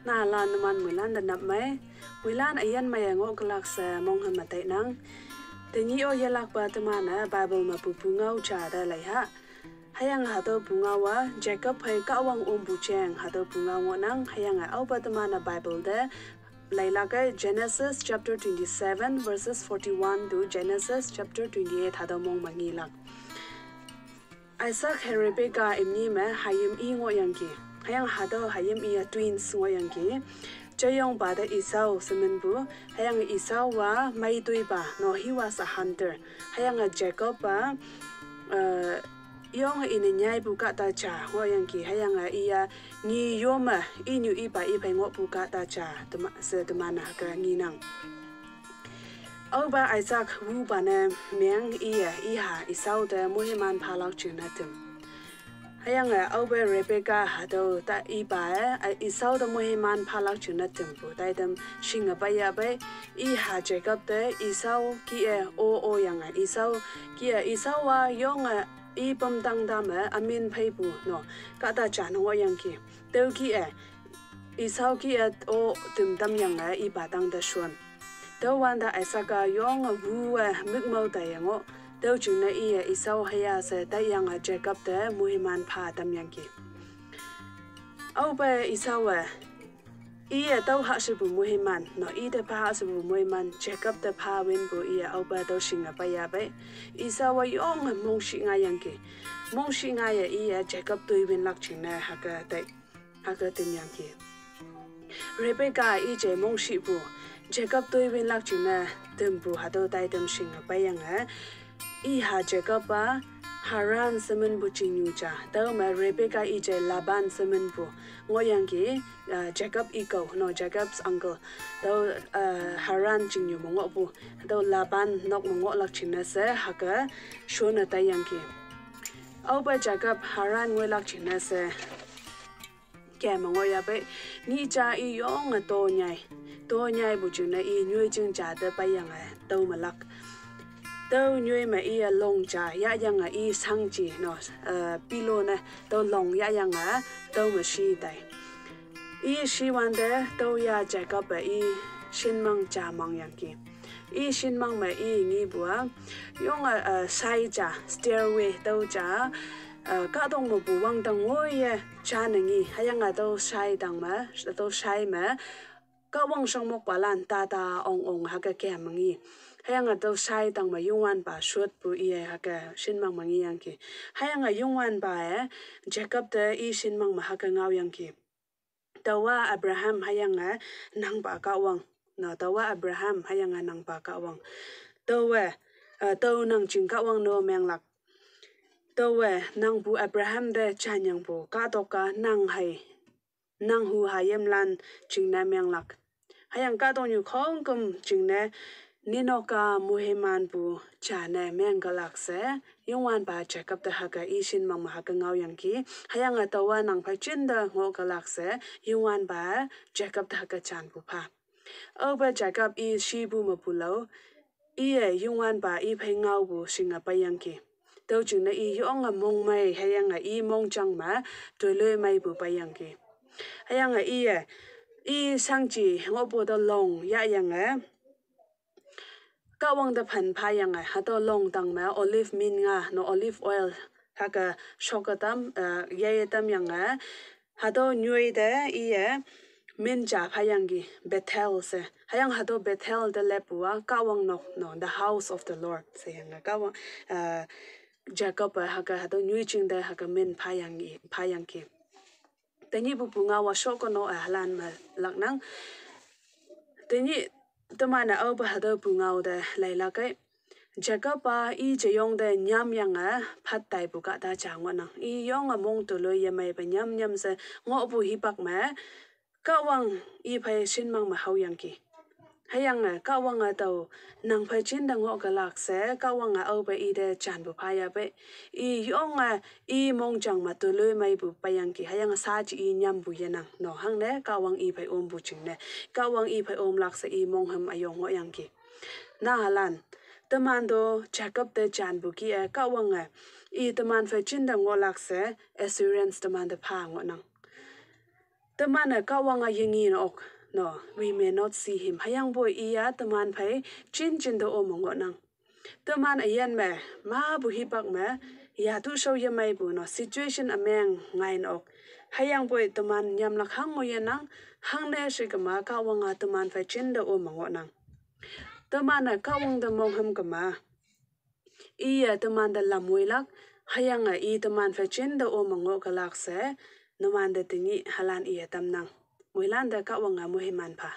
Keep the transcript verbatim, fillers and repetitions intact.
Nahalan numan muilan da nap mai. Muilan ayan mai ngoh kalak se mong hama tai nang. Tenyi o yalak pa teman a Bible ma pupu ngau cha da lai ha. Hayang hatau pu ngau a Jacob hai Kahwang um pu cheng hatau pu ngau ngoh nang. Hayang a au pa teman a Bible de lai lak ai Genesis chapter twenty-seven verses forty-one to Genesis chapter twenty-eight hatau mong mangi lak. Isaac hai Rebecca imni me hayim i ngoh yang ki. Hayang hatau hayim i a twins ngoh yang ki. Chayong pa da Esau semen pu. Hayang Esau wa mai tui pa. No, he was a hunter. Hayang a Jacob pa, uh, yong i ne nyai pu ka ta cha ngoh yang ki. Hayang a i a ngi yom a i nyu i pa i pai ngoh pu ka ta cha tema, se teman a ka ngi nang. Au ba Isaac wu pa ne meng i a i ha Esau te muhiman phalak ching na tem. Hayang a au ba Rebecca hatau ta i pa e, a Esau te muhiman phalak ching na tem pu tai tem shing a pa ya bai i ha Jacob te Esau ki e o o yang a Esau ki e Esau wa yong a i pam tang dam a amin phai pu no ka ta cha no ngoh yang ki. Tau ki e Esau ki e o tum tam yang a i pa tang da shon. Tau wan da Isaac a yong a wu a mik mau ta yang o. Tau ching na i a Esau haya se ta yang a Jacob te muhiman pha tam yang ki. Au pa Esau a i a tau ha se pu muhiman. No i te pha ha se pu muhiman. Jacob te pha win pu i a au pa tau shing a pa ya bai. Esau wa yong a mong shi nga yang ki. Mong shi nga ya i a Jacob tui win lak ching na ha ka tai. Haka tem yang ki. Rebecca i je mong shi pu. Jacob tui win lak ching na tem pu hatau tai tem shing a pa yang a. I ha Jacob pa Haran semen pu ching yu cha. Tau ma Rebecca i je Laban semen pu. Ngoh yang ki, uh, Jacob i kau, no, Jacob's uncle. Tau, uh, Haran ching yu mo ngoh pu. Tau Laban nok mo ngoh lak ching na se haka shon a tai yang ki. Au pa Jacob Haran ngoi lak ching na se. Kya ma ngoh ya bai. Ni cha i yong a to nyai. To nyai bu ching na i nyoi ching cha te pa yang a tau ma lak. Tau nyoi ma i a long cha ya yang a i sang chi no, uh, pillow na tau long ya yang a tau ma shi tai. I shi wan de tau ya Jacob a i shin mang cha mang yang ki. I shin mang ma i ngi bu a yong a, uh, sai cha stairway tau cha. Uh, ka tong mo bu wang tang ngoi ye cha na ngi. Hayang a tau sai tang ma, tau sai ma. Kahwang shang mok pa lan ta ta ong ong haka kya mangi. Hayang a tau sai tang ma yungwan pa shot pu i e haka shin mang mangi yang ki. Hayang a yungwan pa e Jacob te i shin mang ma haka ngau yang ki. Tau wa Abraham hayang a nang pa Kahwang. No, tau wa Abraham hayang a nang pa Kahwang. Tau we, uh, tau nang ching Kahwang no meng lak. Tau we, nang pu Abraham de cha nyang pu ka tok ka nang hai. Nang hu hayim lan ching na meng lak. Hayang ka tong yu khong kum ching na ni no ka muhiman pu cha na meng ka lak se. Yungwan pa Jacob te haka i shin mang ma haka ngau yang ki. Hayang a tau wa nang pa chin da ngoh ka lak se. Yungwan pa Jacob te haka chan pu pha. Au pa Jacob i shi pu ma pu lau. I e yungwan pa i phai ngau pu shing a pa yang ki. Tau ching na i yong a mong mai hayang a i mong chang ma tui lui mai pu pa yang ki. Hayang a i e i sang chi ngoh pu tau long ya yang a. Kahwang da phan pha yang a hatau long tang ma olive min nga no olive oil haka shok a tam, uh, ya ya tam yang a. Hatau nyoi de i e min cha pha yang ki Bethel se. Hayang hatau Bethel de lep wa Kahwang nok no, the house of the Lord se yang a Kahwang, uh, Jacob a haka hatau nyoi ching de haka min pha yang i, pha yang ki. Tenyi pu pu ngau wa shok ko no a halan ma lak nang. Tenyi teman a au pa hatau pu ngau de lai lak ai. Jacob pa i je yong de nyam yang a phat tai pu ka ta cha ngoh nang. I yong a mong tu lui ya mai pa nyam nyam se ngoh pu hi pak ma. Kahwang i phai shin mang ma hau yang ki. Hayang a Kahwang a tau nang phai chin da ngoh ka lak se Kahwang a au pa i de chan pu pha ya bai. I yong a i mong chang ma tu lui mai pu pa yang ki. Hayang a sa chi i nyam pu ya nang. No hang ne Kahwang i phai om pu ching ne. Kahwang i phai om lak se i mong ham a yong ngoh yang ki. Na halan. Teman do Jacob te chan bu ki e Kahwang e. I teman phai chin da ngoh lak se assurance teman te pha ngoh nang. Teman-e Kahwange yengi ne ok, no, we may not see him. Hüyangpoi iye teman phei jin jin te ome ngohnang. Teman üyin me, mepu hipak me, yatu shao yemeipu no situation ümeng ngai ne ok. Hüyangpoi teman nyamlak hang ngoiyenang, hangne shikema Kahwange teman phei jin te ome ngohnang. Teman-e Kahwang te mongham kema, iye teman te lam woilak, hüyange i teman phei jin te ome ngoh kelak she, numan te tenyih halan iye tamnang. Moilan te Kahwange moiman pha.